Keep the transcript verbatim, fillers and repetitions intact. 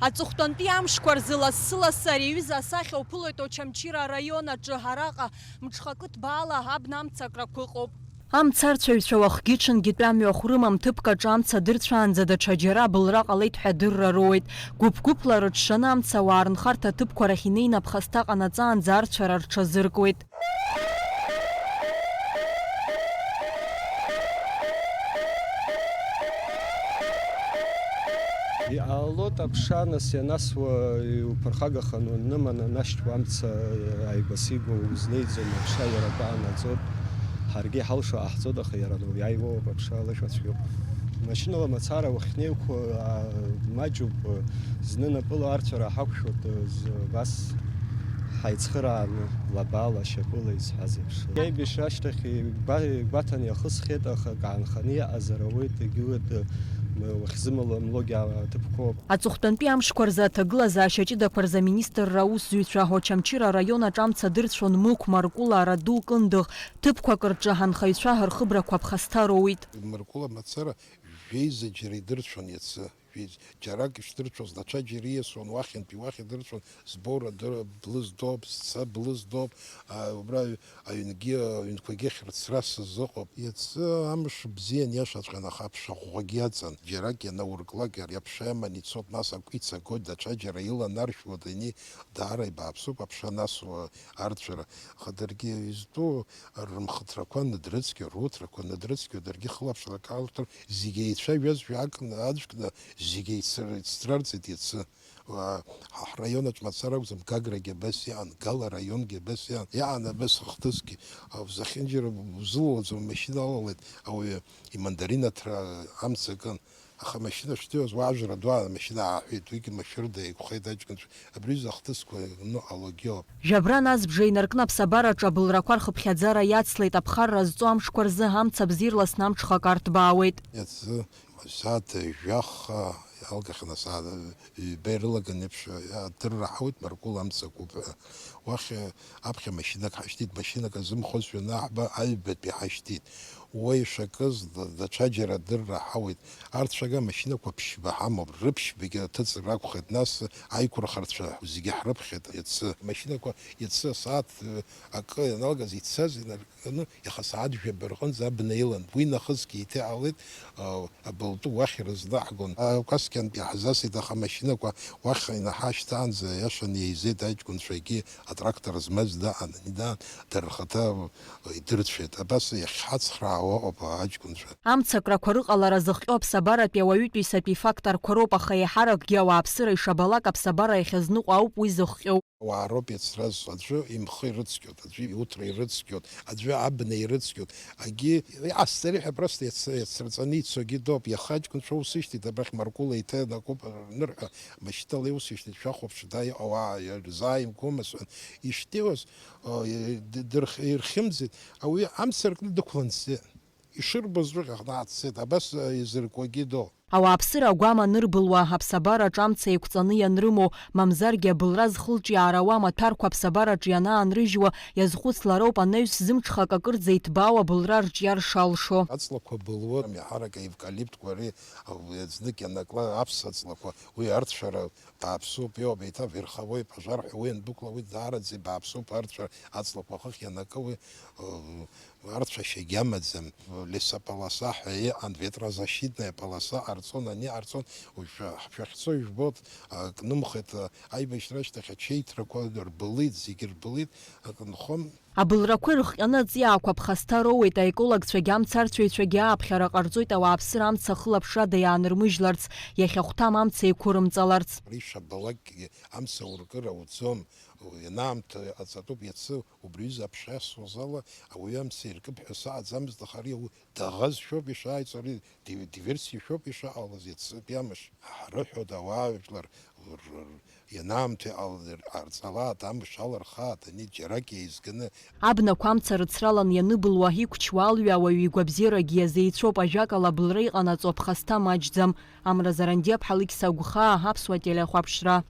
Аҵыхәтәантәи амшқәа рзы лассы-лассы ари аҩыза асахьа уԥылоит Очамчыра араион аҿы. Араҟа мҽхакы ҭбаала абна амцакрақәа ыҟоуп. Амцарцәаҩцәа уахгьы-ҽынгьы тәамҩахә рымам, ҭыԥк аҿы амца дырцәаанӡа даҽа џьара абылра ҟалеит ҳәа адырра роуеит. Гәыԥ-гәыԥла рыҽшаны амца ауаа рынхарҭа ҭыԥқәа рахь инеины аԥхасҭа ҟанаҵаанӡа арцәара рҽазыркуеит. Иҟалоит аԥша, нас ианасуа, иуԥырхагаханы уанныман, анашьҭуа амца ааигәа-сигәа узнеиӡом, аԥша иара акы аанаҵоит. Ҳаргьы иҳалшо ҟаҳҵоит, аха иара иааиуоуп, аԥша алашәа цәгьоуп. Машьынала мацара уахьнеиқәо, аа, маҷуп, зны напыла арцәара ҳақәшәоит, з-, абас ҳаицхырааны, лабала, шьапыла изҳәаз еиԥш. Аибашьра ашьҭахь игәа-, игәаҭаны иахысхьеит, аха акы аанханы иҟазар ауеит, егьиуеит, м-, уахьзымало-млогьы аҭыԥқәоуп. Аҵыхәтәантәи амшқәа рзы аҭагылазаашьа ҷыдақәа рзы аминистрра аусзуҩцәа Очамчыра араион аҿы амца дырцәон Мықә, Маркәыла, Араду, Кындыӷ, ҭыԥқәак рҿы ҳанхаҩцәа рхыбрақәа ԥхасҭа роуит. Маркәыла мацара жәеиза џьара идырцәон иацы. Жәеиза. Џьарак ишдырцәоз, даҽа џьара ииасуан, уахьынтәи уахь идырцәон, збоура дыр-, блыздоуп, сца блыздоуп, а, убра аҩнгьы, аҩнқәагьы хьырцра сазыҟоуп. Иацы амш бзиан иашаҵәҟьан, аха аԥша ӷәӷәагьы иаҵан. Џьарак ианаурклак, ари аԥша иаман ицоит, нас акәиц агоит, даҽаџьара иланаршәуа дани, даара ибааԥсуп аԥша анасуа арцәара. Аха даргьы изтәу рымхыҭрақәа ныдрыцқьо, руҭрақәа ныдрыцқьо, даргьы хылаԥшрак алҭар, зегьы еицәажәазшәа акны, аӡәкны, зегьы еицыр-, еицрарҵеит иацы. Уа, ҳа ҳраион аҿы мацара акәӡам, Гаграгьы абас иҟан, Гала араионгьы абас иҟан. Иҟан абас ахҭысгьы. А, зехьынџьара узылалаӡом, машьына алалеит, ауаҩы имандарин аҭра амца акын. Аха амашьына шҭыҩуаз, уаажәра ду амашьына ааҳәит, уигьы машәырда еиқәхеит аҷкәынцәа. Абри аҩыза ахҭысқәа иныҟәалогьы ыҟоуп. Жәабран азбжа инаркны аԥсабараҿы абылрақәа рхыԥхьаӡара иацлеит, аԥхарра зҵо амшқәа рзы амца бзиа ирласны амҽхак арҭбаауеит. Иацы асааҭ жәаха иалгахьан, асааҭ ҩба ирылаган еиԥш, адырра ҳауеит, Маркул амца акуп ҳәа. Уахь аԥхьа машьынак ҳашьҭит, машьынак азымхозшәа анаҳба, аҩбатәи ҳашьҭит. Уа ишакыз, да-, даҽаџьара адырра ҳауеит. Арцәага машьынақәа ԥшьба ҳамоуп, рыԥшьбагьы аҭыҵыр акәхеит, нас аиқәырхарцәа зегьы ҳрыԥхьеит иацы. Машьынақәа иацы асааҭ, э, акы ианалгаз ицаз инаркны, иаха асааҭ жәаба рҟынӡа абна илан. Уи нахысгьы еиҭа иҟалеит, а, абылтәы уахь ирызнаҳгон. Акәасқьантә иаҳзасит, аха амашьынақәа уахь инаҳашьҭаанӡа, иашан, еизеит аҷкәынцәагьы, атрактор змаз даан, ани даан, дара рхаҭа идырцәеит. Абас иахьҳацхраауа ыҟоуп аҷкәынцәа. Амцакрақәа рыҟалара зыхҟьо аԥсабаратәи ауаҩытәыҩсатәи факторқәа роуп, аха еиҳаракгьы ауааԥсыра ишабалак аԥсабара иахьазныҟәо ауп уи зыхҟьо. Ауаа роуп иацраз, аӡәы имхы ирыцқьоит, аӡәы иуҭра ирыцқьоит, аӡәы абна ирыцқьоит. Агьи иҟасҵари ҳәа просто иац-, иацраҵаны ицогьы доуп. Иаха аҷкәынцәа усышьҭит, абрахь Маркула еиҭа ианакуп, нырҳәа машьынала иусышьҭит, шәахәаԥш, да иҟоу ауаа ирзааимгома сҳәан. Ишьҭиуаз, о, д-, дырх-, ирхьымӡеит, ауаҩы амца аркны дықәлан дцеит. Ишырбоз рыхьахь даццеит, абас, э, изыркуагьы доуп. Ауааԥсыра агәам анырбылуа, аԥсабараҿ амца еиқәҵаны ианрымоу, мамзаргьы абылра зхылҿиаара ауа амаҭәарқәа аԥсабараҿы ианаанрыжьуа, иазхәыцлароуп анаҩс зымҽхак акырӡа иҭбаау абылра рҿиар шалшо. Аҵлақәа былуа, иаҳарак аевкалиптқәа ари, а, знык ианаклак аԥса ҵлақәа, уи арцәара бааԥсуп, иоуп, еиҭа верховой пожар ҳәа уи иандәықәла, уи даараӡа ибааԥсуп, арцәара аҵлақәа ахыхь ианакы, уи, э, арцәашьагьы амаӡам. Лесополоса ҳәа иҟан, ветрозащитная полоса ҟарҵон, ани ҟарҵон, уажә ҳшәахьцо ижәбоит, акнымхеит, аибашьра ашьҭахь ачеиҭрақәа рбылит, зегьы рбылит, акы нхон. Абылрақәа ирыхҟьаны аҵиаақәа ԥхасҭа роуеит, аекологцәагьы амцарцәаҩцәагьы ааԥхьара ҟарҵоит ауааԥсыра амца ахылаԥшрада иаанырмыжьларц, иахьахәҭам амца еиқәырымҵаларц. Ари шабалакгьы амца уркыр ауӡом, ианаамҭоу иҟаҵатәуп, иацы убри аҩыза аԥша иасуаз ала ауаҩы амца иркып ҳәа саҟаӡамызт, аха ари ауаҩы даӷазшәоуп ишааиҵо, ари ди-, диверсиашәоуп ишаҟалаз иацытәи амш. Ҳрыҳәоит ауаажәлар р-, р-, ианаамҭоу иҟалар ҟарҵалааит, амш алырхааит, ани џьарак еизганы. Абнақәа амца рыцралан ианыбылуа, иқәчуа алҩа ауаҩы игәабзиарагьы иазеицәоуп, ажәакала, абылра иҟанаҵо аԥхасҭа маҷӡам. Амра Зарандиа-ԥҳа Алықьса Гәхаа, Аԥсуа телехәаԥшра.